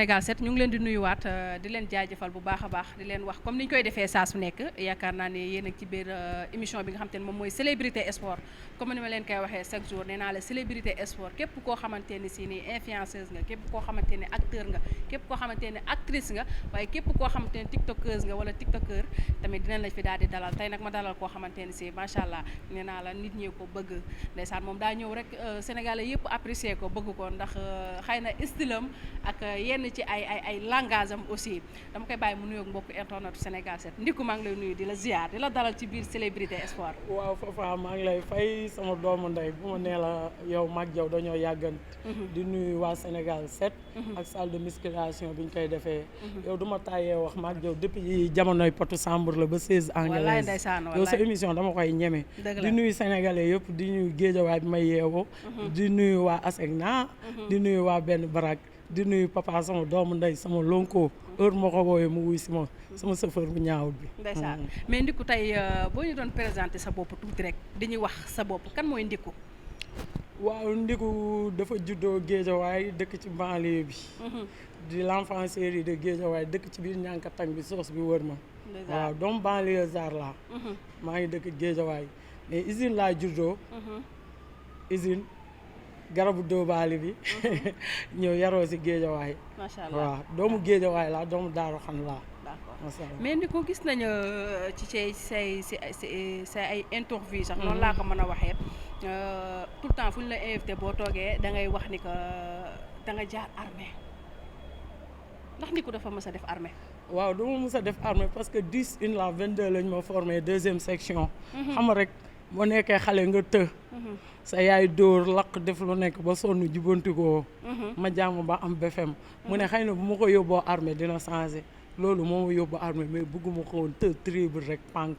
Sénégal 7 ñu ngi leen di nuyuwaat di leen jaajëfal bu baax a baax di leen wax comme ni ñu koy defee saa su nekk yaakaar naa ne yéen a ci biir émission bi nga xam te ne moom mooy célébrité sport comme ni ma leen koy waxee chaque jour nee naa la célébrité sport képp koo xamante ne si ni influenceuse nga képp koo xamante ne acteur nga képp koo xamante ne actrice nga waaye képp koo xamante ne tiktokeuse nga wala tiktokeur tamit dinañ la fi daal di dalal tey nag ma dalal koo xamante ne si macha allah nee naa la nit ñi ko bëgg ndeysaan moom daa ñëw rek sénégalais yëpp apprécier ko bëgg ko ndax xëy na stylam ak yenn ci ay langage am aussi dama koy bàyyi mu nuyoog mbokk internet Sénégal 7 Ndickou maa ngi lay nuyu di la ziar di la dalal ci biir célébrité sport. waaw Fafa maa ngi lay fay sama doomu ndey bu ma nee la yow mag jaw dañoo yàggant di nuyu waa Sénégal 7 ak salle de musculation bi ñu koy defee yow du ma tàyyee wax mag jaw depuis jamonoy potu Sambour la ba 16 anglaise yow sa émission dama koy ñeme di nuyu sénégalais yëpp di nuyu géejawaay bi may yeewoo di nuyu waa Asegna di nuyu waa benn barak di nuyu papa sama doomu ndey sama lonko heure moo ko woowee mu wuy si ma sama chauffeur bu ñaawul bi ndeysaan mais Ndickou tey boo ñu doon présenté sa bopp tuuti rek dañuy wax sa bopp kan mooy Ndickou. waaw Ndickou dafa juddoo géejawaay dëkk ci banlieue bi di l'enfant chéri de géejawaay dëkk ci biir ñànkatang bi soos bi wër ma waaw doomu banlieue zar la maa ngi dëkk géejawaay mais usine laa juddoo usine garabu dóobaali bi ñëw yaroo si géejawaay macha allah waaw doomu géejawaay laa doomu daaru xan laa d'accord mais Ndickou gis nañu ci say ay interview sax noonu laa ko mën a waxee tout le temps fu ñu la invité boo toogee da ngay wax ni que da nga jaar armée ndax Ndickou dafa mës a def armée. waaw dama mës a def armée parce que 10 une la 22 lañ ma formé deuxième section xam nga rek boo nekkee xale nga të sa yaay dóor lakk def lu nekk ba sonn jubantikoo ma jàng ba am BFM mu ne xëy na bu ma ko yóbboo armée dina changé loolu moo ma yóbbu armée mais bëgguma ko woon të trible rek pànk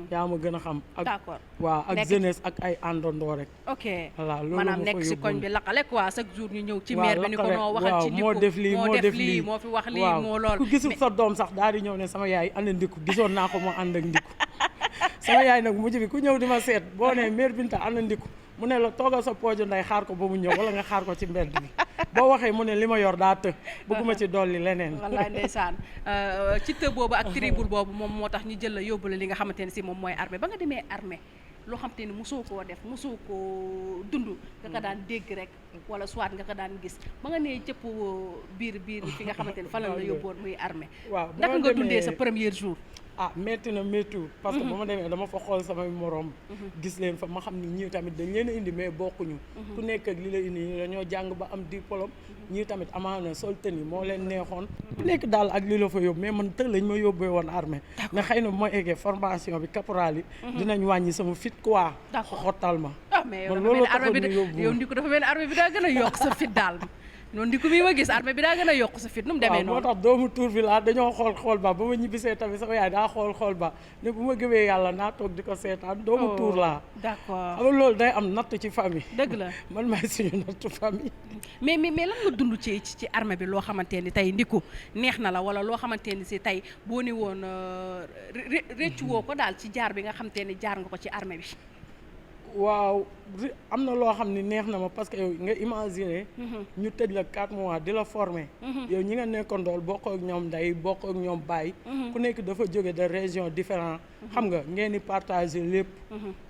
yaa ma gën a xam ak d'accord waaw ak jeunesse ak ay àndandoo rek ok voilà loolu maanaam nekk si koñ bi laqale quoi chaque jour ñu ñëw ci maire bi ni ko noo waxal ci Ndickou moo def lii moo def lii moo fi wax lii moo lool ku gisul sa doom sax daal di ñëw ne sama yaay ànd Ndickou gisoon naa ko moo ànd ak Ndickou sama yaay nag mujj bi ku ñëw di ma seet boo nee mère Binta ànd Ndickou mu ne la toogal sa pooju nday xaar ko ba mu ñëw wala nga xaar ko ci mbedd bi boo waxee mu ne li ma yor daa të bëgguma ci dolli leneen wallaay ndeysaan ci të boobu ak tribul boobu moom moo tax ñu jël la yóbbu la li nga xamante ne si moom mooy armée ba nga demee armée loo xam te ne mosoo koo def mosoo koo dund nga ko daan dégg rek wala soit nga ko daan gis ba nga nee cëpp biir fi nga xamante ne fa la yóbboon muy armée waaw naka nga dundee sa premier jour métti na méttiwul parce que ba ma demee dama fa xool samay morom gis leen fa ma xam ni ñii tamit dañ leen a indi mais bokkuñu ku nekk ak li la indi ñi dañoo jàng ba am diplôme ñii tamit amaana sol tenue moo leen neexoon ku nekk daal ak li la fa yóbbu mais man tël lañ ma yóbbee woon armée mais xëy na bu ma eggee formation bi caporal yi dinañ wàññi sama fit quoi xottal ma mais man loolu taxoon ñu yóbbu yow Ndickou dafa mel ni armée bi daa gën a yokk sa fit daal noonu Ndickou bi ma gis armée bi daa gën a yokk sa fit nu mu demee noonu moo tax doomu tuur bi laa dañoo xool ba ma ñibbisee tamit sama yaay daa xool ba ne bu ma gëmee yàlla naa toog di ko seetaan doomu tuur laa d'accord xam loolu day am natt ci famille dëgg la man maay suñu nattu famille mais lan nga dund ci armée bi loo xamante ni tey Ndickou neex na la wala loo xamante ni si tey boo ni woon réccu woo ko daal ci jaar bi nga xamante ni jaar nga ko ci armée bi waaw am na loo xam ne neex na ma parce que yow nga imaginer ñu tëj la 4 mois di la former yow ñi nga nekkoon dool bokk ak ñoom ndey bokk ak ñoom baay ku nekk dafa jóge de région différent xam nga ngeen di partager lépp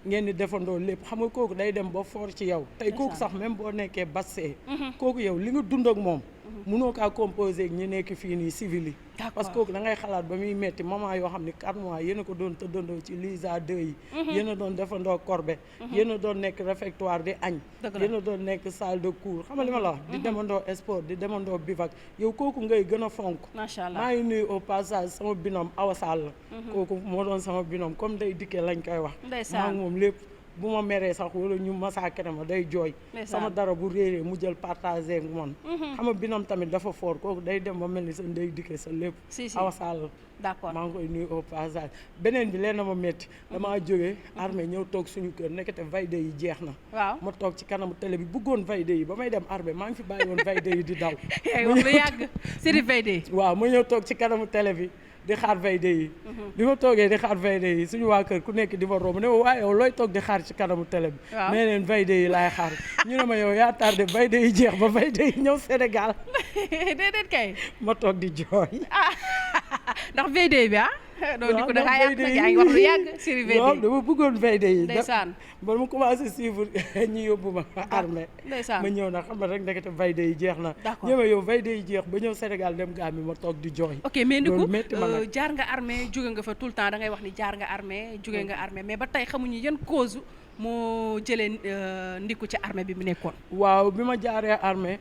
ngeen di defandoo lépp xam nga kooku day dem ba fort ci yow tey kooku sax même boo nekkee bassee kooku yow li nga dund ak moom mënoo kaa composé ak ñi nekk fii nii civil yi parce que kooku da ngay xalaat ba muy metti moment yoo xam ne 4 mois yéen a ko doon tëddandoo ci Lisa 2 yi yéen a doon defandoo corbe yéen a doon nekk réfectoire di añ yéen a doon nekk salle de cours xam nga li ma la wax di demandoo sport di demandoo bivac yow kooku ngay gën a fonk macha allah maa ngi nuyu au passage sama binôme Awa Sall kooku moo doon sama binôme comme day dikkee lañ koy wax maa ngi moom lépp bu ma meree sax wala ñu massacré ma day jooy sama dara bu réeree mu jël partagé ak man xam nga binam tamit dafa fort kooku day dem ba mel ni sa ndey dikkee sa lépp Awa Sall d'accord maa ngi koy nuyu au passage beneen bi leen na ma métti damaa jógee armée ñëw toog suñu kër nekkate vayde yi jeex na waaw ma toog ci kanamu télé bi bëggoon vayde yi ba may dem armée maa ngi fi bàyyi woon vayde yi di daw wax lu yàgg série vayde yi waaw ma ñëw toog ci kanamu télé bi di xaar VD yi bi ma toogee di xaar VD yi suñu waa kër ku nekk di ma romb ne ma waaye yow looy toog di xaar ci kanamu télé bi mais leen VD yi laay xaar ñu ne ma yow yaa tardé VD yi jeex ba VD yi ñëw Sénégal déedéet kay ma toog di jooy ndax VD bi donc Ndickou da ngaa yàq nag yaa ngi wax lu yàgg série VD waaw dama bëggoon VD yi ndeysaan ba mu commencé suivre ñu yóbbu ma armée ndeysaan ma ñëw nag xam nga rek ndekete VD yi jeex na ñëw yow VD yi jeex ba ñëw Sénégal dem Gambie ma toog di jooy ok mais Ndickou jaar nga armée jóge nga fa tout le temps da ngay wax ni jaar nga armée jóge nga armée mais ba tey xamuñu yan cause moo jëlee Ndickou ci armée bi mu nekkoon waaw bi ma jaaree armée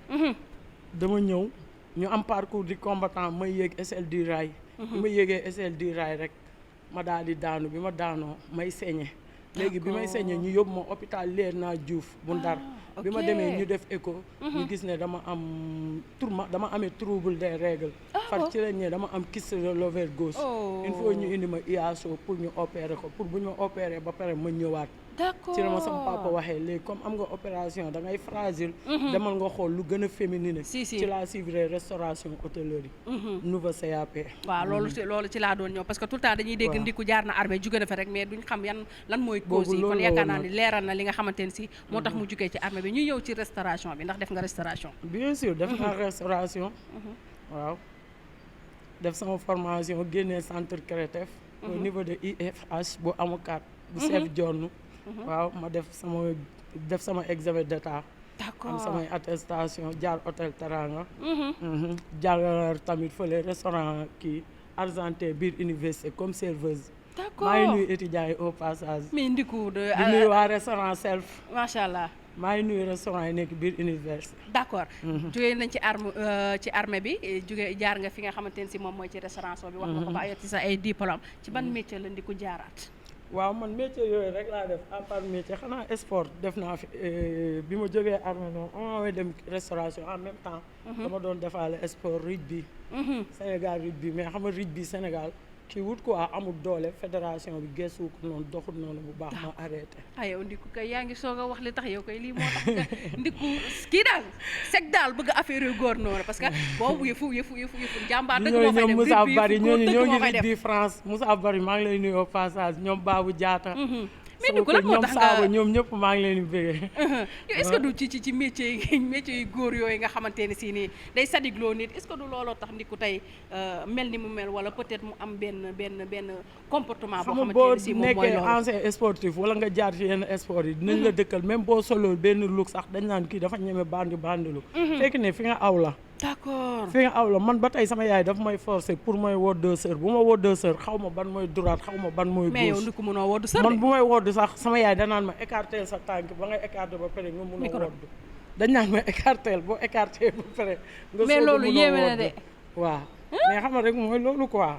dama ñëw ñu am parcours du combattant may yéeg SL du rail bi ma yéegee SL du rail rek ma daal di daanu bi ma daanoo may saigné léegi bi may saigné ñu yóbbu ma hôpital Léona Diouf bu Ndar bi ma demee ñu def écho ñu gis ne dama am dama amee trouble des règles far ci lañ ne dama am kyste de l'ovaire gauche il faut ñu indi ma IASO pour ñu opérer ko pour bu ñu ma opérer ba pare ma ñëwaat d'accord ci la ma sama papa waxee léegi comme am nga opération da ngay fragile demal nga xool lu gën a féminine ci la suivre restauration hôtellerie nouveau CAP waaw loolu ci laa doon ñëw parce que tout le temps dañuy dégg Ndickou jaar na armée jóge na fa rek mais duñ xam lan mooy cause yi kon yaakaar naa ni leeral na li nga xamante ne si moo tax mu jógee ci armée bi ñu ñëw ci restauration bi ndax def nga restauration bien sûr def naa restauration waaw def sama formation génnee centre créatif au niveau de IFH bu amukat bu chef jonn waaw ma def sama examen d'état am samay attestation jaar hôtel Teranga jaar tamit fële restaurant kii argenté biir université comme serveuse maa ngi nuyu étudiants yi au passage mais Ndickou di nuyu waa restaurant self macha allah maa ngi nuyu restaurant yi nekk biir université d'accord jógee nañ ci armée bi jógee jaar nga fi nga xamante ne si moom mooy ci restauration bi wax nga ko ba ayot ci sa ay diplôme ci ban métier la Ndickou jaaraat waaw man métier yooyu rek laa def à part métier xanaa sport def naa fi bi ma jógee armée noonu on dem restauration en même temps dama doon defaale sport rugby Sénégal rugby mais xam nga rugby Sénégal kii wut quoi amul doole fédération bi gëstu ko noonu doxul noonu bu baax ma arrêté yow Ndickou kay yaa ngi soog a wax li tax yow koy lii moo tax nga Ndickou kii daal Seck daal bëgg affaire yu góor noonu parce que boobu yëfu jàmbaar dëgg moo fay def Moussa Bari ñoo ngi rugby France Moussa Bari maa ngi lay nuyu au passage ñoom Babou Diatta mais Ndickou lan moo tax nga ñoom ñëpp maa ngi leen di bëggee yow est-ce que du ci métier yu góor yooyu nga xamante ne si nii day sadigloo nit est-ce que du looloo tax Ndickou tey mel ni mu mel wala peut-être mu am benn comportement boo xamante ne si moom mooy loolu boo nekkee ancien sportif wala nga jaar ci yenn sport yi dinañ la dëkkal même boo solo benn look sax dañ naan kii dafa ñeme bandilu fekk ne fi nga aw la d'accord fi nga aw la man ba tey sama yaay daf may forcer pour may wodd sœur bu ma wodd sœur xaw ma ban mooy droite xaw ma ban mooy gauche mais yow Ndickou mënoo wodd sœur man bu may wodd sax sama yaay danaan ma écarter sa tànk ba ngay écarter ba pare nga mun a wodd dañ naan ma écarter boo écarter ba pare nga mais loolu yéeme na de waaw mais xam nga rek mooy loolu quoi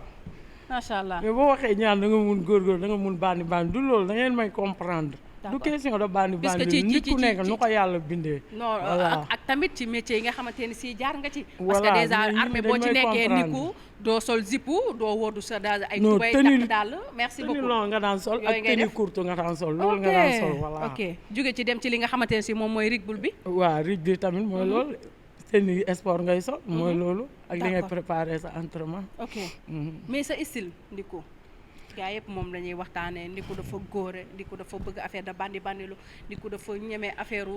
macha allah mais boo waxee ñaan da nga mun góorgóor da nga mun bandi du loolu da ngeen may comprendre du question de bandi nit ku nekk nu ko yàlla bindee non ak tamit ci métier yi nga xamante ne si jaar nga ci parce que déjà armée boo ci nekkee Ndickou doo sol zipu doo woodu sa daal ay tubay takk daal merci beaucoup tenue nga daan sol ak tenue courte nga daan sol loolu nga daan sol voilà ok jóge ci dem ci li nga xamante ne si moom mooy rugby bi waaw rugby tamit mooy loolu tenue sport ngay sol mooy loolu ak li ngay préparer sa entraînement ok mais sa style Ndickou gaa yëpp moom la ñuy waxtaanee Ndickou dafa góore Ndickou dafa bëgg affaire de bandilu Ndickou dafa ñeme affaire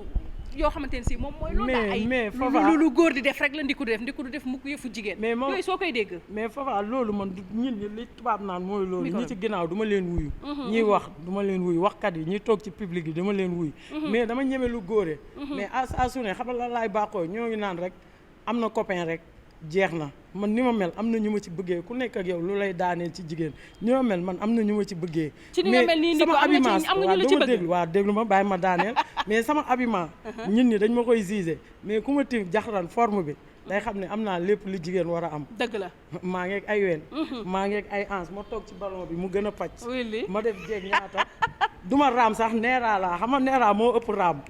yoo xamante ne si moom mooy loolu daal ay lu góor di def rek la Ndickou du def mukk yëfu jigéen mais moom yooyu soo koy dégg mais Fafa loolu man ñun ñi li tubaab naan mooy loolu ñi ci ginnaaw du ma leen wuyu ñiy wax du ma leen wuyu waxkat yi ñi toog ci public yi dama leen wuyu mais dama ñeme lu góore mais à saa su ne xam nga lan laay baaxoo ñoo ngi naan rek am na copain rek jeex na man ni ma mel am na ñu ma ci bëggee ku nekk ak yow lu lay daaneel ci jigéen ni ma mel man am na ñu ma ci bëggee mais sama habillement waaw déglu ma bàyyi ma daaneel mais sama habillement ñit ñi dañ ma koy gisé mais ku ma tim jaxaran forme bi day xam ne am naa lépp lu jigéen war a am dëgg la maa ngeeg ay ween maa ngeeg ay ans ma toog ci ballon bi mu gën a pàcc ma def jéeg ñaata duma raam sax neeraa laa xam nga neeraa moo ëpp raam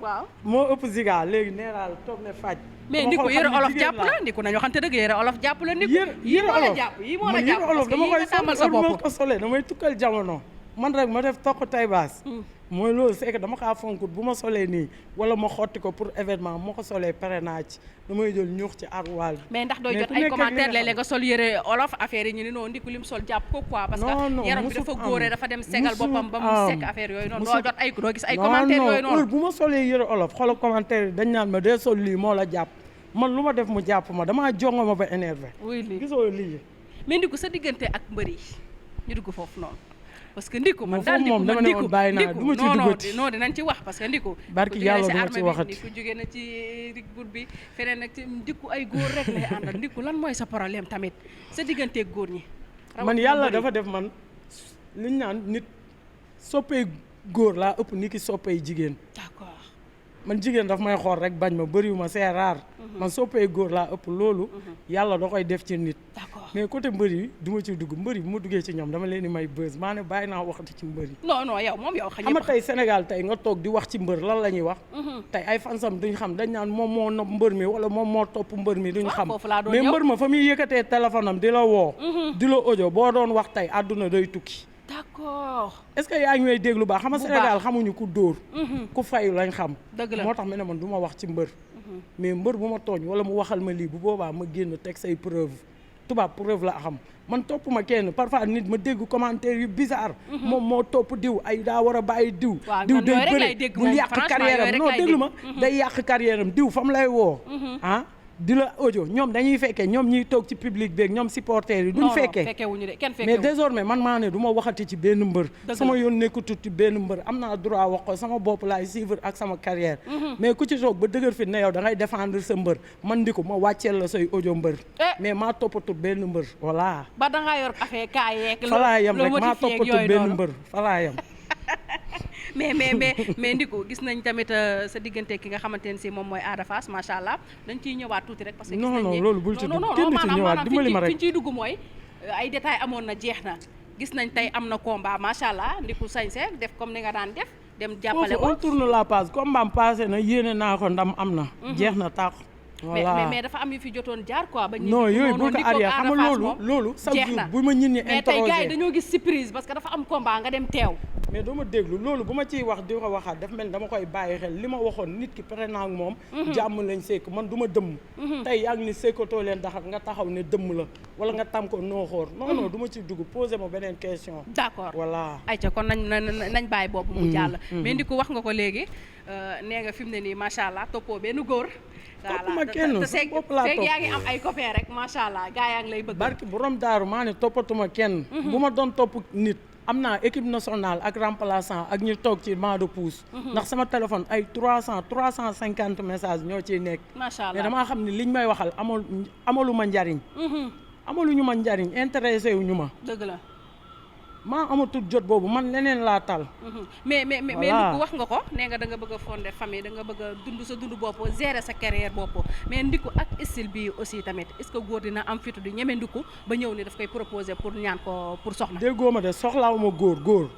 moo ëpp ziga léegi neeraa la toog ne faj mais Ndickou yëre olof jàpp la Ndickou nañu waxante dëgg yëre olof jàpp la Ndickou yëre olof yëre olof dama koy sol moo ko solee damay tukkal jamono man rek ma def tokk tay baas mooy loolu c'est que dama kaa fonkut bu ma solee nii wala ma xotti ko pour événement moo ko solee pare naa ci damay jël ñuux ci arwaal bi. mais ndax dooy jot ay commentaire léeg-léeg nga sol yére olof affaire yi ñu ne non Ndickou lim sol jàpp ko quoi. parce que yaram bi dafa góore dafa dem segal boppam ba mu sekk affaire yooyu noonu. doo jot ay doo gis ay commentaire yooyu noonu. bu ma solee yére olof xoolal commentaire yi dañ naan ma dee sol lii moo la jàpp man lu ma def mu jàpp ma damaa jongo ma ba énervé. oui lii gisoo lii. mais Ndickou sa diggante ak mbër yi ñu dugg foofu noonu. parce que Ndickou man daal moom dama ne woon bàyyi naa du ma ci duggati non dinañ ci wax parce que Ndickou barki yàlla du ma ci waxati Ndickou jógee na ci rigbut bi feneen nag ci Ndickou ay góor rek lay àndal Ndickou lan mooy sa problème tamit sa digganteeg góor ñi man yàlla dafa def man liñ naan nit soppee góor laa ëpp ni ki soppee jigéen d'accord man jigéen daf may xool rek bañ ma bëriwuma c'est rare man soppee góor laa ëpp loolu yàlla da koy def ci nit mais côté mbër yi du ma ci dugg mbër yi bu ma duggee ci ñoom dama leen di may buzz maa ne bàyyi naa waxati ci mbër yi non yow moom yow xam nga tey Sénégal tey nga toog di wax ci mbër lan la ñuy wax tey ay fansam duñ xam dañ naan moom moo nopp mbër mi wala moom moo topp mbër mi duñ xam mais mbër ma fa muy yëkkatee téléphone am di la woo di la audio boo doon wax tey àdduna day tukki d'accord est-ce que yaa ngi may déglu baax xam nga Sénégal xamuñu ku dóor ku fayu lañ xam dëgg la moo tax ma ne man du ma wax ci mbër mais mbër bu ma tooñ wala mu waxal ma lii bu boobaa ma génn teg say preuve tubaab preuve la xam man topp ma kenn parfois nit ma dégg commentaire yu bizarre moom moo topp diw ay daa war a bàyyi diw day bëre bul yàq carrière am non déglu ma day yàq carrière am diw fa mu lay woo ah di la audio ñoom dañuy fekkee ñoom ñiy toog ci public beeg ñoom supporters yi duñ fekkee mais désormais man maa ne du ma waxati ci benn mbër sama yoon nekkutut ci benn mbër am naa droit wax ko sama bopp laay suivre ak sama carrière mais ku ci toog ba dëgër fit ne yow da ngay défendre sa mbër man Ndickou ma wàcceel la say audio mbër mais maa toppatut benn mbër voilà ba da ngaa yor affaire kaay yeeg falaa yam rek maa toppatut benn mbër falaa yam mais Ndickou gis nañ tamit sa diggante ki nga xamante ne si moom mooy Ada Fass macha allah dañ ciy ñëwaat tuuti rek parce que gis nañ non loolu bul ci dugg kenn ci ñëwaat dimbali ma rek fi ñu ciy dugg mooy ay détails amoon na jeex na gis nañ tey am na combat macha allah Ndickou sañse def comme ni nga daan def dem jàppale ko on tourne la page combat am passé na yéene naa ko ndam am na jeex na tàq voilà mais dafa am yu fi jotoon jaar quoi. ba non yooyu bu ko arrière xam nga loolu chaque jour bu ma ñit ñi interroger mais tey gars yi dañoo gis surprise parce que dafa am combat nga dem teew. mais doo ma déglu loolu bu ma ciy wax di ko waxaat daf mel ni dama koy bàyyi xel li ma waxoon nit ki pare naa ak moom. jàmm lañ sekk man du ma dëmm. tey yaa ngi ni sekkatoo leen daxat nga taxaw ne dëmm la wala nga tam ko nooxoor non du ma ci dugg posé ma beneen question. d'accord voilà. ayca kon nañ bàyyi boobu mu jàll. mais Ndickou wax nga ko léegi nee nga fi mu ne nii macha allah toppoo benn góor. topp ma kenn sa bopp laa topp yaa ngi am ay copains rek macha allah gaa yaa ngi lay bëgg. barki borom daaru maa ne toppatuma kenn. bu ma doon topp nit am naa équipe nationale ak remplaçant ak ñu toog ci banc de pouce. ndax sama téléphone ay 350 messages ñoo ciy nekk. macha allah mais damaa xam ne liñ may waxal amalu ma njariñ. amaluñu ma njariñ intéressé wu ñu ma. dëgg la. maa amatul jot boobu man leneen laa tal. mais Ndickou wax nga ko nee nga da nga bëgg a fonder famille da nga bëgg a dund sa dund bopp gérer sa carrière bopp mais Ndickou ak style bi aussi tamit est-ce que góor dina am fitu di ñeme Ndickou ba ñëw ni daf koy proposer pour ñaan ko pour soxna. déggoo ma de soxlaawuma góor.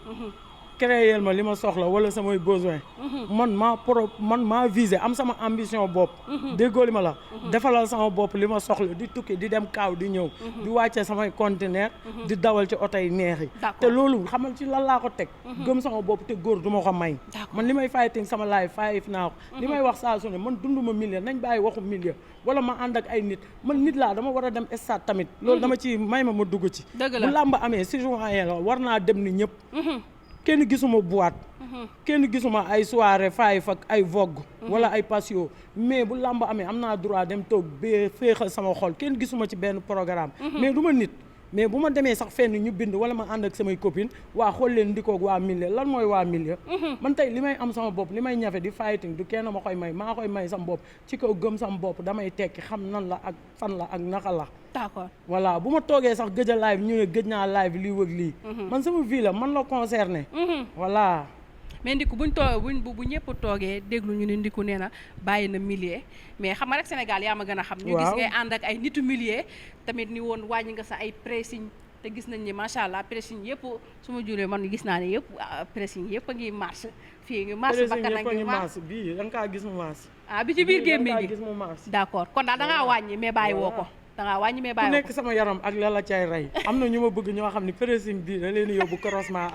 créer ma li ma soxla wala samay besoin man maa visé am sama ambition bopp déggoo li ma la defalal sama bopp li ma soxla di tukki di dem kaaw di ñëw di wàcce samay conteneur di dawal ci oto yi neex yi te loolu xamal ci lan laa ko teg gëm sama bopp te góor du ma ko may man li may fighting sama life fight naa ko li may wax saa su ne man dunduma milieu nañ bàyyi waxu milieu wala ma ànd ak ay nit man nit laa dama war a dem stade tamit loolu dama ci may ma dugg ci bu làmb amee citoyen la war naa dem ni ñëpp kenn gisuma boîte kenn gisuma ay soirée faay fak ay vogue wala ay patio mais bu làmb amee am naa droit dem toog ba féexal sama xol kenn gisuma ci benn programme mais du ma nit mais bu ma demee sax fenn ñu bind wala ma ànd ak samay copine waa xool leen Ndickou ak waa milieu lan mooy waa milieu man tey li may am sama bopp li may ñafe di fighting du kenn ma koy may maa koy may sama bopp ci kaw gëm sama bopp damay tekki xam nan la ak fan la ak naka la d'accord voilà bu ma toogee sax gëj a live ñu ne gëj naa live lii wëg lii man sama vie la man la concerné voilà mais Ndickou bu ñëpp toogee déglu ñu ne Ndickou nee na bàyyi na milieu mais xam nga rek Sénégal yaa ma gën a xam ñu gis ngay ànd ak ay nitu milieu tamit ni woon wàññi nga sa ay pressing te gis nañ ni macha allah pressing yëpp su ma juree man gis naa ne yëpp pressing yëpp a ngi marche fii ngi marche bakkan a ngi marche bii da nga kaa gis mu marche bi ci biir gémmiñ gi gis mu marche d'accord kon daal da ngaa wàññi mais bàyyi woo ko dangaa wàññi mais bàyyi ku nekk sama yaram ak la la cay rey am na ñu ma bëgg ñoo xam ne pressing bii da leen yóbbu croisement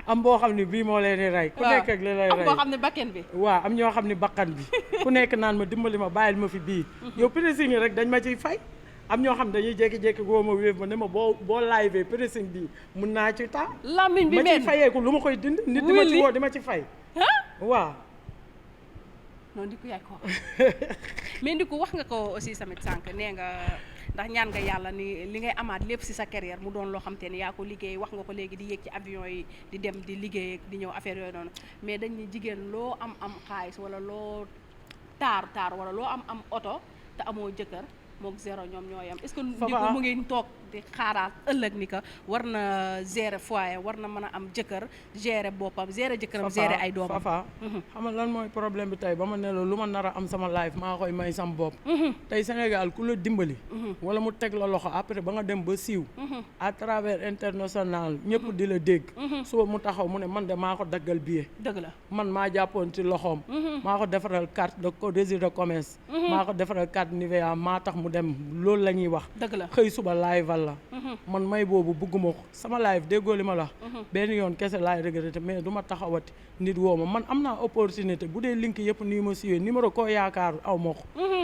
am boo xam ne bii moo leen di rey ku nekk ak li lay rey am boo xam ne bakken bi waaw am ñoo xam ne bakkan bi ku nekk naan ma dimbali ma bàyyil ma fi bii yow pressing rek dañ ma ciy fay am ñoo xam dañuy jékki-jékki woo ma wéef ma ne ma boo live pressing bi mun naa ci temps lamiñ bi ma ciy fayeeku lu ma koy dindi nit di ma ci woo di ma ci fay waaw non Ndickou yaay ko mais Ndickou wax nga ko aussi tamit sànq nee nga ndax ñaan nga yàlla ni li ngay amaat lépp ci sa carrière mu doon loo xam te ne yaa ko liggéey wax nga ko léegi di yéeg ci avion yi di dem di liggéey di ñëw affaire yooyu noonu mais dañ ni jigéen loo am xaalis wala loo taar wala loo am oto te amoo jëkkër mook zéro ñoom ñoo yam est-ce que Ndickou mu ngi toog di xaaraat ëllëg ni que war na gérer foyer war na mën a am jëkkër gérer boppam gérer jëkkëram gérer ay doomam Fafa xam nga lan mooy problème bi tey ba ma ne la lu ma nar a am sama life maa koy may sama bopp tey Sénégal ku la dimbali wala mu teg la loxo après ba nga dem ba siiw à travers international ñëpp di la dégg suba mu taxaw mu ne man de maa ko daggal billet dëgg la man maa jàppoon ci loxoom maa ko defaral carte de registre de commerce maa ko defaral carte Nivea maa tax mu dem loolu la ñuy wax dëgg la xëy suba live la man may boobu bugguma ko sama live déggoo li ma la benn yoon kese laay regretté mais du ma taxawati nit woo ma man am naa opportunité bu dee link yëpp nii ma siwee numéro koo yaakaar aw ma ko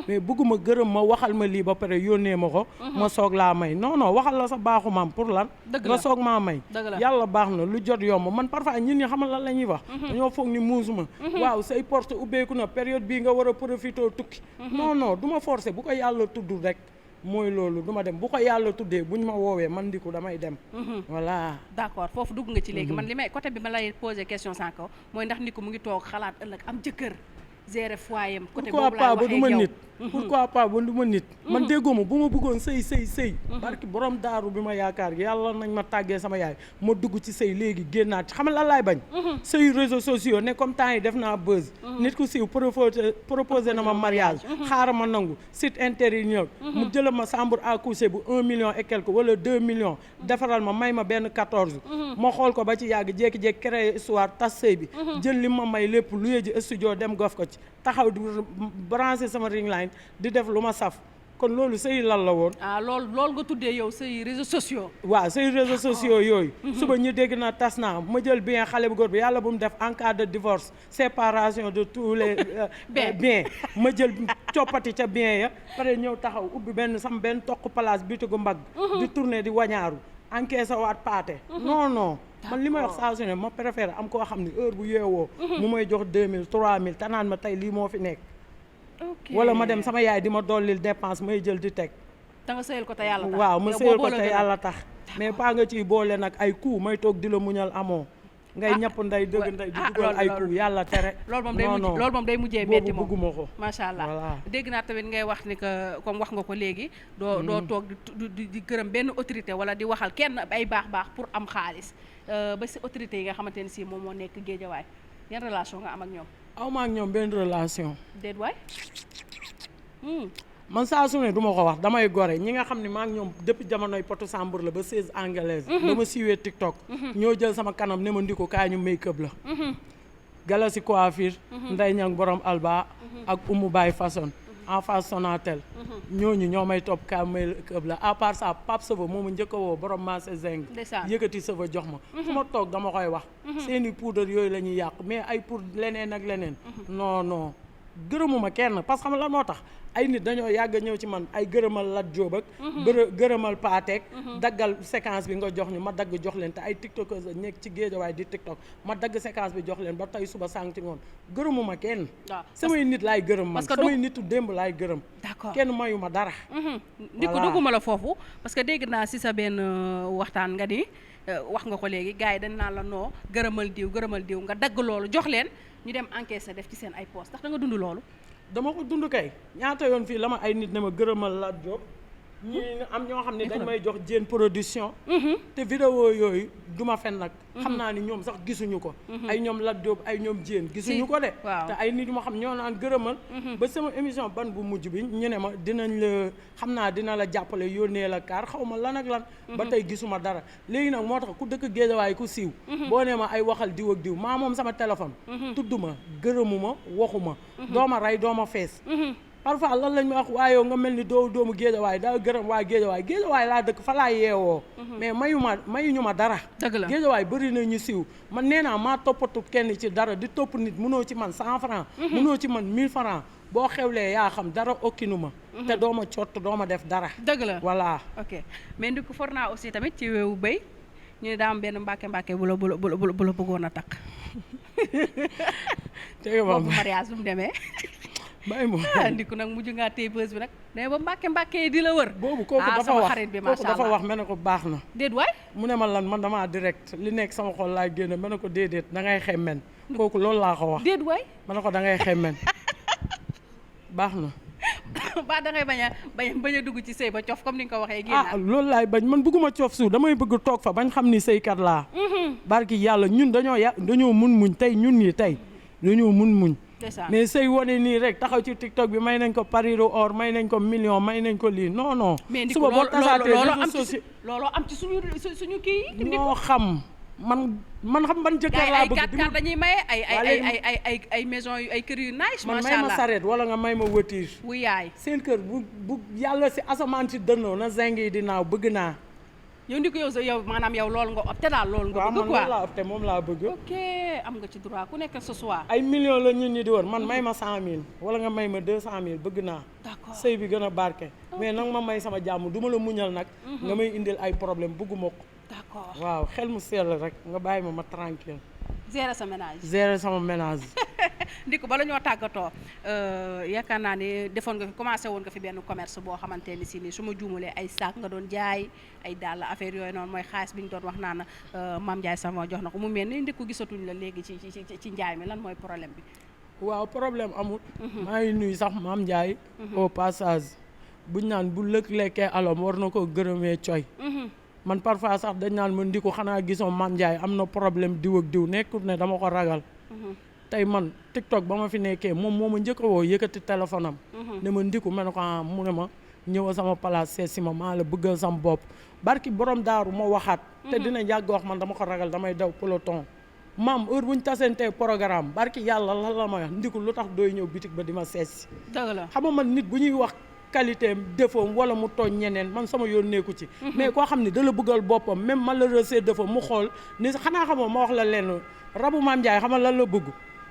mais bugguma gërëm ma waxal ma lii ba pare yónnee ma ko ma soog laa may non waxal la sa baaxu maam pour lan nga soog maa may yàlla baax na lu jot yomb man parfois ñun ñi xamal lan la ñuy wax dañoo foog ni muusuma waaw say porte ubbeeku na période bii nga war a profité tukki non du ma forcé bu ko yàlla tudd rek mooy loolu duma dem bu ko yàlla tuddee buñ ma woowee man Ndickou damay dem voilà d'accord foofu dugg nga ci léegi man li may côté bi ma lay poser question sànq mooy ndax Ndickou mu ngi toog xalaat ëllëg am jëkkër gérer foyer côté boobu laay waxee yow pourquoi pas ba du ma nit man déggoo ma bu ma bëggoon sëy barki borom daaru bi ma yaakaar yàlla nañ ma tàggee sama yaay ma dugg ci sëy léegi génnaat ci xam nga lan laay bañ sëy réseaux sociaux ne comme temps yi def naa buzz nit ku siiw proposé na ma mariage xaaral ma nangu site internet mu jëla ma chambre à coucher bu 1 million et quelque wala 2 millions defaral ma may ma benn 14 ma xool ko ba ci yàgg jékki-jékki créer histoire tas sëy bi jël li ma may lépp lu ji studio dem gof ko ci taxaw di branché sama ring line di def lu ma saf kon loolu sëy lan la woon loolu nga tuddee yow say réseaux sociaux waaw say réseaux sociaux yooyu suba ñu dégg na tas naa ma jël bien xale bu góor bi yàlla bu mu def en cas de divorce séparation de tous les biens ma jël coppati ca bien ya pare ñëw taxaw ubbi sama benn toq place bitigu mbagg di tourner di wañaaru encaissé waat paate non man li may wax saa su ne ma préfère am koo xam ne heure bu yeewoo mu may jox 2000 3000 te naan ma tey lii moo fi nekk wala ma dem sama yaay di ma dollil dépense may jël di teg da nga sëyal ko te yàlla tax waaw ma sëyal ko te yàlla tax mais pas nga ciy boole nag ay coup may toog di la muñal amoo ngay ñàpp nday dëgg nday di dugal ay coup yàlla tere loolu moom day mujjee metti moom bëgguma ko macha allah dégg naa tamit ngay wax ni que comme wax nga ko léegi doo toog di gërëm benn autorité wala di waxal kenn ay baax pour am xaalis ba si autorité yi nga xamante ne si moom moo nekk Géejawaay yan relation nga am ak ñoom aw ma ak ñoom benn relation déet waay man saa su ne du ma ko wax damay gore ñi nga xam ne maa ngi ñoom depuis jamonoy potu sambour la ba 16 anglaise ba ma siiwee TikTok ñoo jël sama kanam ne ma Ndickou kaay ñu make up la Galasi coiffure Ndeye Niang borom Alba ak Oumou Baye façon en face Sonatel ñooñu ñoo may topp kaay make up la à part ça Pape Sava moomu njëkk a woo borom Massé Zeng yëkkati Sava jox ma fu ma toog dama koy wax seeni poudre yooyu la ñuy yàq mais ay pour leneen ak leneen non gërëmuma kenn parce que xam lan moo tax ay nit dañoo yàgg a ñëw ci man ay gërëmal Lat Diop ak gërëmal Paateek daggal séquence bi nga jox ñu ma dagg jox leen te ay tiktokers la nekk ci Géejawaay di tiktok ma dagg séquence bi jox leen ba tey suba sànq ci ngoon gërëmuma kenn samay nit laay gërëm man samay nitu démb laay gërëm d'accord kenn mayu ma dara Ndickou dugguma la foofu parce que dégg naa si sa benn waxtaan nga ni wax nga ko léegi gars yi dañ naan la noo gërëmal diw nga dagg loolu jox leen ñu dem encaisser def ci seen ay poste ndax da nga dund loolu dama ko dund kay ñaata yoon fii la ma ay nit ne ma gërëmal Lat Diop ñi am ñoo xam ne dañ may jox Diène production te vidéo yooyu du ma fen nag xam naa ni ñoom sax gisuñu ko ay ñoom Lat Diop ay ñoom Diène gisuñu ko de te ay nit yu ma xam ñoo naan gërëmal ba sama émission ban bu mujj bi ñu ne ma dinañ la xam naa dina la jàppale yónnee la kaar xaw ma lan ak lan ba tey gisuma dara léegi nag moo tax ku dëkk Géejawaay ku siiw boo nee ma ay waxal diw ak diw maa moom sama téléphone tudd ma gërëmu ma waxu ma dooma rey dooma fees parfois lan lañ ma wax waaye yow nga mel ni doomu géejawaay daa gërëm waa géejawaay laa dëkk fa laa yeewoo mais mayuñu ma dara géejawaay bëri na ñu siiw man nee naa maa toppatu kenn ci dara di topp nit mënoo ci man 100 francs mënoo ci man 1000 francs boo xewlee yaa xam dara okkinu ma te doo ma cott doo ma def dara dëgg la voilà ok mais Ndickou for naa aussi tamit ci weewu béy ñu ne daa am benn mbàkke bu la bëggoon a takk tey boobu mariage bu mu demee bàyyi ma Ndickou nag mujj ngaa téye bës bi nag mais ba mbàkke di la wër boobu kooku dafa wax kooku dafa wax mel ne ko baax na déet waay mu ne ma lan man damaa direct li nekk sama xol laay génne mel ne ko déedéet da ngay xemmen kooku loolu laa ko wax déet waay ma ne ko da ngay xemmen baax na ba da ngay bañ a dugg ci sëy ba cof comme ni nga ko waxee génn loolu laay bañ man bëgguma coof suuf damay bëgg toog fa bañ xam ni sëykat laa barki yàlla ñun dañoo mun muñ tey ñun ñi tey dañoo mun muñ mais sëy wane nii rek taxaw ci TikTok bi may nañ ko pariru or may nañ ko million may nañ ko lii non non suba boo tasaatee looloo am ci suñu kii yi ñoo xam man xam ban jëkkër laa bëgg ay dañuy maye ay maison yu ay kër yu nice man macha may allah ma sareet wala nga may ma wëtiir wu yaay seen kër bu yàlla si asamaan si dënnoo na zeng yi di naaw bëgg naa yow Ndickou yow maanaam yow loolu nga opté daal loolu nga bëgg quoi man laa opté moom laa bëgg ok am nga ci droit ku nekk ce soir ay millions la ñun ñi di wër man may ma 100000 wala nga may ma 200000 bëgg naa d'accord sëy bi gën a barke mais nag ma may sama jàmm du ma la muñal nag nga may indil ay problème bëgguma ko d'accord waaw xel mu sell rek nga bàyyi ma tranquille gérer sa ménage gérer sama ménage Ndickou bala ñoo tàggatoo yaakaar naa ne defoon nga fi commencé woon nga fi benn commerce boo xamante ni si nii su ma juumalee ay sac nga doon jaay ay dàll affaire yooyu noonu mooy xaalis bi ñu doon wax naan Mame Ndiaye Savon jox na ko mu mel ni Ndickou gisatuñ la léegi ci njaay mi lan mooy problème bi waaw problème amul maa ngi nuyu sax Mame Ndiaye au passage buñ naan bu lëkk lekkee alom war na ko gërëmee coy man parfois sax dañ naan ma Ndickou xanaa gisoo Mame Ndiaye am na problème diw ak diw nekkul ne dama ko ragal tey man TikTok ba ma fi nekkee moom moo ma njëkk a woo yëkkati téléphone am ne ma Ndickou ma ne ko mu ne ma ñëw sama place seet si ma maa la bëggal sama bopp barki borom daaru ma waxaat te dina yàgg wax man dama ko ragal damay daw peloton maam heure bu ñu tasantee programme barki yàlla lan la ma wax Ndickou lu tax dooy ñëw bitik ba di ma seet si dëgg la xam nga man nit bu ñuy wax qualité défaut wala mu tooñ ñeneen man sama yoon nekku ci mais koo xam ne da la bëggal boppam même malheureux c'est défaut mu xool ni xanaa xamoo ma wax la lenn rabu Mame Ndiaye xam nga lan la bëgg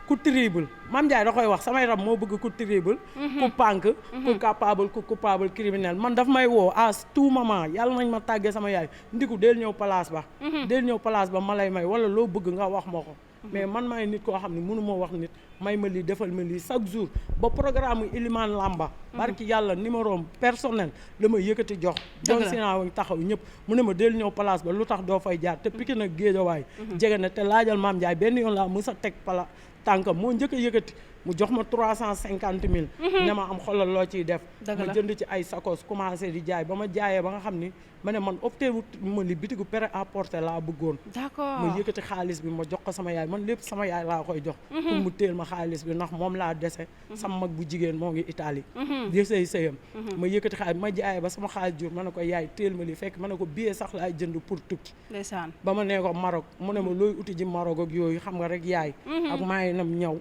ku terrible Mame Ndiaye da koy wax samay rab moo bëgg ku terrible ku pànk ku capable ku coupable criminel man daf may woo à tout moment yàlla nañ ma tàggee sama yaay Ndickou del ñëw place ba ma lay may wala loo bëgg nga wax ma ko mais man maay nit koo xam ne mënu ma wax nit may ma lii defal ma lii chaque jour ba programme Iliman Lamba barki yàlla numéro personnel la ma yëkkati jox doon sinaa wañ taxaw ñëpp mu ne ma del ñëw place ba lu tax doo fay jaar te Pikine nag Géejawaay jege na te laajal Mame Ndiaye benn yoon laa mës a teg tànkam moo njëkk a yëkkati mu jox ma 350000 ne ma am xoolal loo ciy def ma jënd ci ay sakos commencé di jaay ba ma jaayee ba nga xam ni ma ne man opté wu ma li bitigu prêt à porter laa bëggoon d'accord ma yëkkati xaalis bi ma jox ko sama yaay man lépp sama yaay laa koy jox pour mu téel ma xaalis bi ndax moom laa dese sama mag bu jigéen moo ngi Italie di sëyam ma yëkkati xaalis ma jaayee ba sama xaalis jur ma ne ko yaay téel ma li fekk ma ne ko billet sax laay jënd pour tukki ndeysaan ba ma nee ko Maroc mu ne ma looy uti ji Maroc ak yooyu xam nga rek yaay ak maa ngi nam ñaw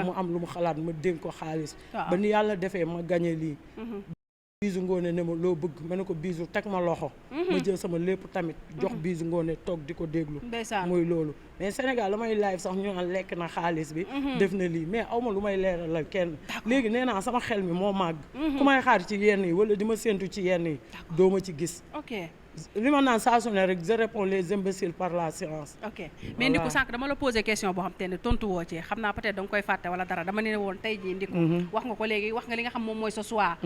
mu am lu mu xalaat ma dénk ko xaalis ba ni yàlla defee ma gagné lii biisu ngoone ne ma loo bëgg ma ne ko biisu teg ma loxo ma jël sama lépp tamit jox biisu ngoone toog di ko déglu muy loolu mais Sénégal la may live sax ñu naan lekk na xaalis bi def na lii mais awma lu may leeralal kenn léegi nee naa sama xel mi moo màgg ku may xaar ci yenn yi wala di ma séentu ci yenn yi doo ma ci gis li ma naan saa su ne rek je réponds les imbéciles par la science. ok mais Ndickou sànq dama la posé question boo xam te ne tontu woo ci xam naa peut-être da nga koy fàtte wala dara dama ne woon tey jii Ndickou wax nga ko léegi wax nga li nga xam moom mooy sa choix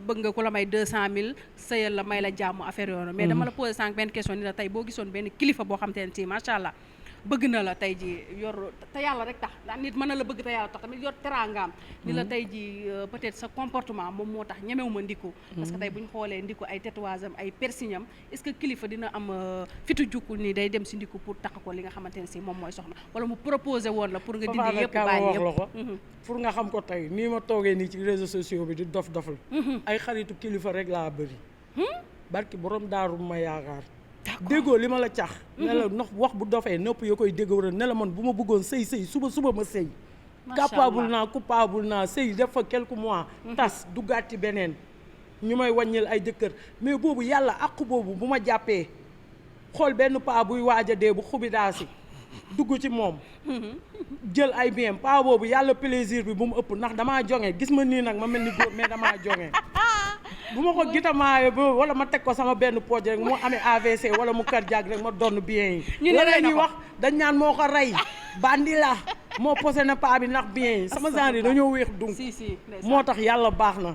bëgg nga ku la may 200000 sëyal la may la jàmm affaire yoonu mais dama la posé sànq benn question ni la tey boo gisoon benn kilifa boo xam te ne si macha allah bëgg na la tey ji yor te yàlla rek tax ndax nit mën na la bëgg te yàlla tax tamit yor teraangaam ni la tey ji peut-être sa comportement moom moo tax ñemewu ma Ndickou parce que tey bu ñu xoolee Ndickou ay tatouage am ay piercing am est-ce que kilifa dina am fitu jukkul nii day dem si Ndickou pour tax ko li nga xamante ne si moom mooy soxna wala mu proposé woon la pour nga dindi yëpp bàyyi yëpp pour nga xam ko tey nii ma toogee nii ci réseaux sociaux bi di dof-dofal ay xaritu kilifa rek laa bëri barki borom daaru ma yaakaar déggoo li ma la cax ne la nox wax bu dofee nopp yoo koy dégg war a ne la man bu ma bëggoon sëy suba ma sëy capable naa coupable naa sëy def fa quelques mois tas duggaat ci beneen ñu may wàññil ay jëkkër mais boobu yàlla àqu boobu bu ma jàppee xool benn paa buy waaj a dee bu xubidaasi dugg ci moom jël ay bien paa boobu yàlla plaisir bi bu mu ëpp ndax damaa jonge gis ma nii nag ma mel ni góor mais damaa jonge bu ma ko gitamaaye ba wala ma teg ko sama benn pooj rek mu amee AVC wala mu cardiaque rek ma donn bien yi loolu la ñuy wax dañ naan moo ko rey bandi la moo posé na paa bi ndax bien yi sama genre yi dañoo weex donc moo tax yàlla baax na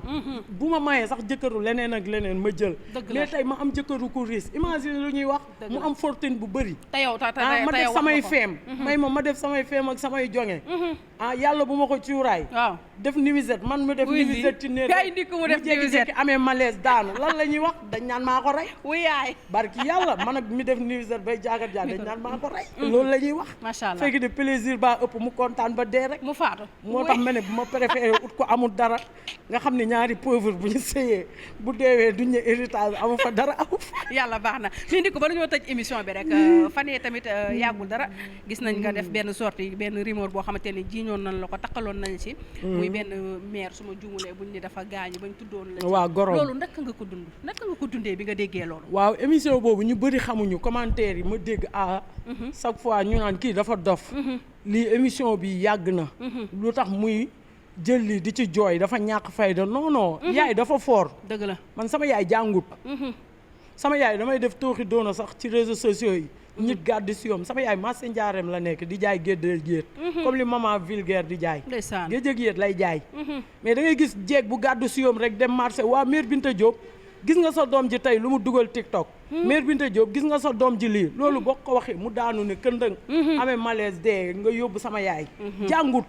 bu ma mayee sax jëkkëru leneen ak leneen ma jël mais tey ma am jëkkëru ku riis imagine lu ñuy wax mu am fortune bu bëri ma def samay feem ma def samay feem ak samay jonge yàlla bu ma ko cuuraay def nuisette man mu def nuisette ci néeg mu jékki-jékki amee malaise daanu lan la ñuy wax dañ naan maa ko rey wuyaay barki yàlla man ak mi def nuisette bay jaagat jaag dañ naan maa ko rey loolu la ñuy wax macha allah fekk de plaisir ba ëpp mu kontaan ba dee rek mu faatu moo tax ma ne bu ma préféré ut ko amul dara nga xam ne ñaari pauvre bu ñu sëyee bu deewee duñ ne héritage amu fa dara amu fa yàlla baax na li Ndickou ba dañoo tëj émission bi rek fan yee tamit yàggul dara gis nañ nga def benn sortie benn rumeur boo xamante ne jiiñoon nañ la ko takkaloon nañ ci muy benn maire su ma juumulee buñ ni dafa gaañu bañ tuddoon la waaw gorom loolu naka nga ko dund naka nga ko dundee bi nga déggee loolu waaw émission boobu ñu bëri xamuñu commentaire yi ma dégg chaque fois ñu naan kii dafa dof lii émission bi yàgg na lu tax muy jël lii di ci jooy dafa ñàkk fayda non yaay dafa fort dëgg la man sama yaay jàngut sama yaay damay def tooxi doona sax ci réseaux sociaux yi nit gàddi si yoom sama yaay marché njaareem la nekk di jaay géddal géet comme li maman vulgaire di jaay géej géet lay jaay mais da ngay gis jeeg bu gàddu si yoom rek dem marché waa mère Binta Diop gis nga sa doom ji tey lu mu dugal TikTok mère Binta Diop gis nga sa doom ji lii loolu boo ko waxee mu daanu ne këndëng amee malaise dee nga yóbbu sama yaay jàngut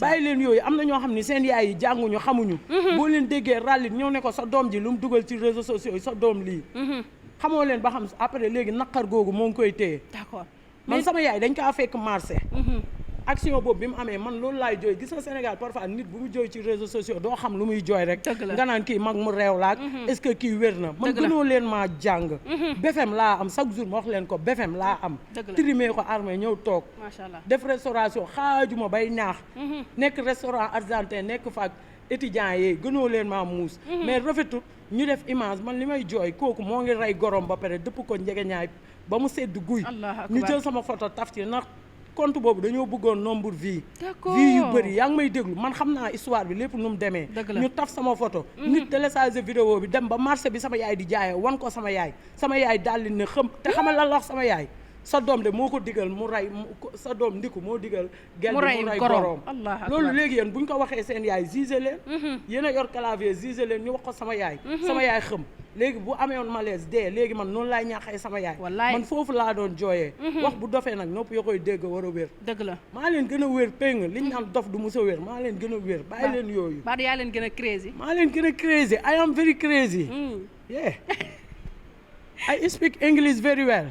bàyyi leen yooyu am na ñoo xam ne seen yaay yi jànguñu xamuñu boo leen déggee ràllit ñëw ne ko sa doom ji lu mu dugal ci réseaux sociaux yi sa doom lii xamoo leen ba xam après léegi naqar googu moo ngi koy téye d'accord man sama yaay dañ kaa fekk marché action boobu bi mu amee man loolu laay jooy gis nga Sénégal parfois nit bu mu jooy ci réseaux sociaux doo xam lu muy jooy rek nga naan kii mag mu réew laak est-ce que kii wér na man gënoo leen maa jàng BFM laa am chaque jour ma wax leen ko BFM laa am trimé ko armé ñëw toog machallah def restauration xaajuma bay naax nekk restaurant argentin nekk faak étudiants yi gënoo leen maa muus mais rafetul ñu def image man li may jooy kooku moo ngi rey gorom ba pare dëpp ko njegeñaay ba mu sedd guy ñu jël sama photo taf ci ndax compte boobu dañoo bëggoon nombre vie yu bëri yaa ngi may déglu man xam naa histoire bi lépp nu mu demee ñu taf sama photo nit téléchargé vidéo bi dem ba marché bi sama yaay di jaayee wan ko sama yaay daal di ne xam te xamal la wax sama yaay sa doom de moo ko digal mu rey sa doom Ndickou moo digal gel mu rey goroom loolu léegi yéen bu ñu ko waxee seen yaay gisé leen yéen a yor clavier gisé leen ñu wax ko sama yaay xam léegi bu amee woon malaise dee léegi man noonu laay ñaaxee sama yaay man foofu laa doon jooyee wax bu dofee nag nopp yoo koy dégg war a wér dëgg la maa leen gën a wér péng liñ naan dof du mos a wér maa leen gën a wér bàyyi leen yooyu ba yaa leen gën a crazy maa leen gën a crazy I am very crazy yeah I speak English very well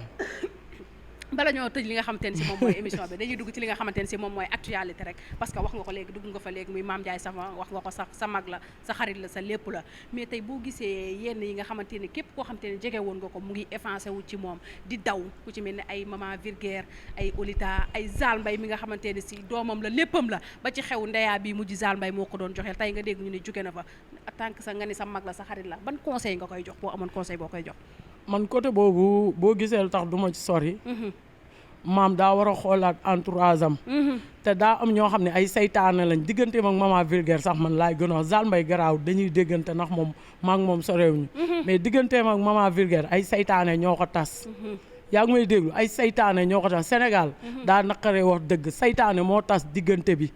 bala ñoo tëj li nga xamante ne si moom mooy émission bi dañuy dugg ci li nga xamante ne si moom mooy actualité rek parce que wax nga ko léegi dugg nga fa léegi muy Mame Ndiaye sama wax nga ko sax sa mag la sa xarit la sa lépp la mais tey boo gisee yenn yi nga xamante ne képp koo xamante ne jege woon nga ko mu ngi effacé wu ci moom di daw ku ci mel ne ay maman vulgaire ay Olita ay Zal Mbaye mi nga xamante ne si doomam la léppam la ba ci xew ndeyaa bi mujj Zal Mbaye moo ko doon joxeel tey nga dégg ñu ne jóge na fa en tant que sa nga ni sa mag la sa xarit la ban conseil nga koy jox boo amoon conseil boo koy jox man côté boobu boo gisee lu tax du ma ci sori maam daa war a xoolaat entourage am te daa am ñoo xam ne ay saytaane lañ digganteem ak maman vulgaire sax man laay gën a Zal Mbaye garaaw dañuy déggante ndax moom maak moom sorewuñu mais digganteem ak maman vulgaire ay saytaane ñoo ko tas yaa ngi may déglu ay saytaane ñoo ko tas Sénégal daa naqaree wax dëgg saytaane moo tas diggante bi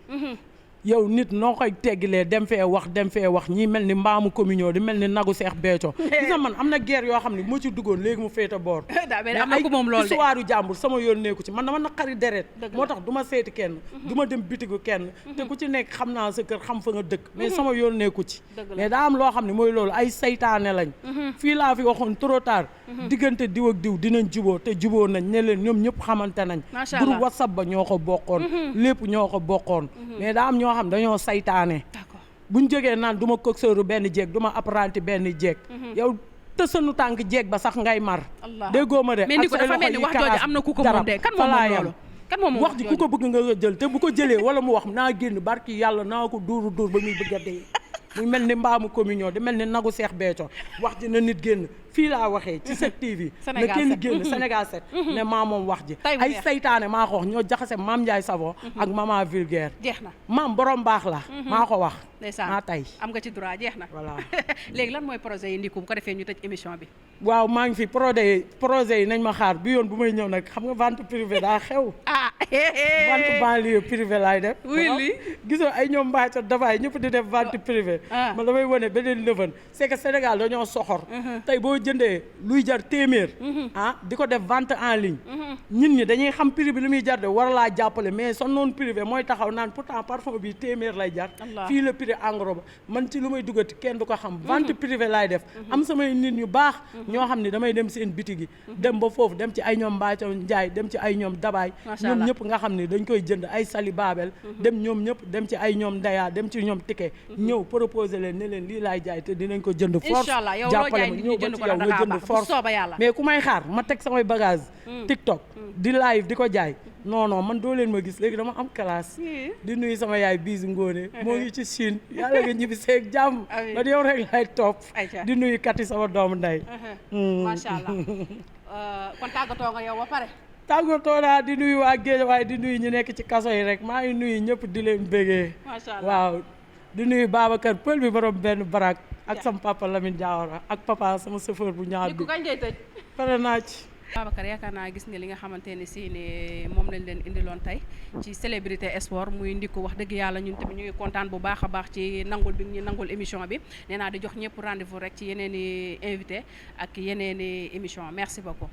yow nit noo koy teggilee dem fee wax ñii mel ni mbaamu communion di mel ni nagu Seex Béthio gis nga man am na guerre yoo xam ne moo ci duggoon léegi mu féete boor mais am na ko moom loolu de histoire yu jàmbur sama yoon nekku ci man dama naqari deret moo tax du ma seeti kenn du ma dem bitigu kenn te ku ci nekk xam naa sa kër xam fa nga dëkk mais sama yoon nekku ci mais daa am loo xam ne mooy loolu ay saytaane lañ fii laa fi waxoon trop tard diggante diw ak diw dinañ juboo te juboo nañ ne leen ñoom ñëpp xamante nañ groupe WhatsApp ba ñoo ko bokkoon lépp ñoo ko bokkoon mais daa am ñoo xam dañoo saytaane buñ jógee naan du ma coxeuru benn jeeg du ma apprenti benn jeeg yow tësanu tànk jeeg ba sax ngay mar déggoo ma de mais Ndickou dafa mel ni wax jooju am na ku ko moom de kan moom loolu kan moom wax ji ku ko bëgg nga jël te bu ko jëlee wala mu wax naa génn barki yàlla naa ko dóor ba muy bëgg a dee muy mel ni mbaamu communion di mel ni nagu Seex Béthio wax ji na nit génn fii laa waxee ci Seck TV na kenn génn Sénégal 7 ne maa moom wax ji ay saytaane maa ko wax ñoo jaxase Maam Ndiaye Savon ak maman vulgaire jeex na maam borom baax la maa ko wax ndeysaan tey am nga ci droit jeex na voilà léegi lan mooy projet yi Ndickou bu ko defee ñu tëj émission bi waaw maa ngi fi projet yi nañ ma xaar bi yoon bu may ñëw nag xam nga vente privée daa xew vente banlieue privée laay def oui gisoo ay ñoom mbaaco dafaay ñëpp di def vente privée man damay wane beneen lëvan c'est que Sénégal dañoo soxor tey boo jëndee luy jar téeméer di ko def vente en ligne nit ñi dañuy xam prix bi lu muy jar de war laa jàppale mais son noonu privé mooy taxaw naan pourtant parfum bi téeméer lay jar fii la prix engrais ba man ci lu may duggati kenn du ko xam vente privée laay def am samay nit ñu baax ñoo xam ne damay dem seen bitig yi dem ba foofu dem ci ay ñoom Mbaaco Njaay dem ci ay ñoom Dabaay ñoom ñëpp nga xam ne dañ koy jënd ay Sali Babel dem ñoom ñëpp dem ci ay ñoom Ndaya dem ci ñoom Tike ñëw proposer leen ne leen lii laay jaay te dinañ ko jënd force jàppale ma ñëw ba ci yow nga jënd force mais ku may xaar ma teg samay bagage TikTok di live di ko jaay non man doo leen ma gis léegi dama am classe di nuyu sama yaay biisu ngóone moo ngi ci Chine yàlla nga ñibbi seeg jàmm man yow rek lay topp di nuyu kati sama doomu ndey macha allah kon tàggatoo nga yow ba pare tàggatoo naa di nuyu waa géej waaye di nuyu ñu nekk ci kaso yi rek maa ngi nuyu ñëpp di leen bégee waaw di nuyu Babacar pël bi borom benn barak ak sama papa Lamine Diawara ak papa sama chauffeur bu ñaar bi kañ ngay tëj pare naa ci Babacar yaakaar naa gis nga li nga xamante ne si ne moom lañ leen indiloon tey ci célébrité sport muy Ndickou wax dëgg yàlla ñun tamit ñu ngi kontaan bu baax a baax ci nangul bi ñu nangul émission bi nee naa di jox ñëpp rendez-vous rek ci yeneen i invité ak yeneen i émission merci beaucoup